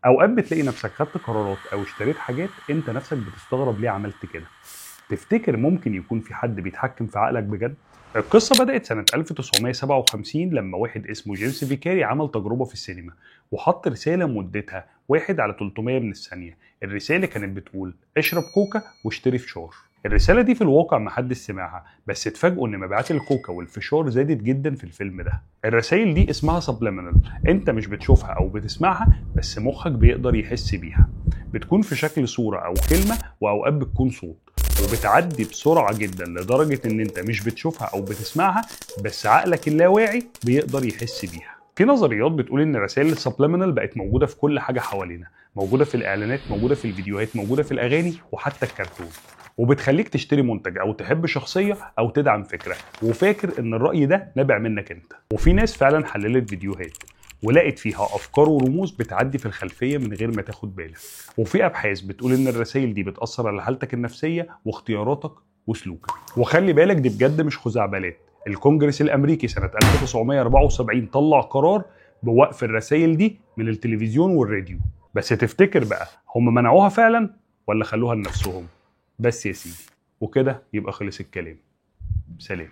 اوقات بتلاقي نفسك خدت قرارات او اشتريت حاجات انت نفسك بتستغرب ليه عملت كده. تفتكر ممكن يكون في حد بيتحكم في عقلك بجد؟ القصة بدأت سنة 1957 لما واحد اسمه جيمس فيكاري عمل تجربة في السينما وحط رسالة مدتها 1/300 من الثانية. الرسالة كانت بتقول اشرب كوكا واشتري فشار. الرسالة دي في الواقع محدش سمعها، بس اتفاجئوا ان مبيعات الكوكا والفشار زادت جدا في الفيلم ده. الرسائل دي اسمها subliminal، انت مش بتشوفها او بتسمعها بس مخك بيقدر يحس بيها. بتكون في شكل صورة او كلمة، واوقات بتكون صوت، وبتعدي بسرعة جدا لدرجة ان انت مش بتشوفها او بتسمعها بس عقلك اللاواعي بيقدر يحس بيها. في نظريات بتقول ان رسائل ال subliminal بقت موجودة في كل حاجة حوالينا، موجودة في الاعلانات، موجودة في الفيديوهات، موجودة في الاغاني، وحتى الكرتون، وبتخليك تشتري منتج او تحب شخصية او تدعم فكرة وفاكر ان الرأي ده نابع منك انت. وفي ناس فعلا حللت فيديوهات ولقت فيها افكار ورموز بتعدي في الخلفية من غير ما تاخد بالك. وفي ابحاث بتقول ان الرسائل دي بتاثر على حالتك النفسية واختياراتك وسلوكك. وخلي بالك دي بجد مش خزعبلات. الكونجرس الامريكي سنة 1974 طلع قرار بوقف الرسائل دي من التلفزيون والراديو. بس تفتكر بقى هم منعوها فعلا ولا خلوها لنفسهم؟ بس يا سيدي، وكده يبقى خلص الكلام. سلام.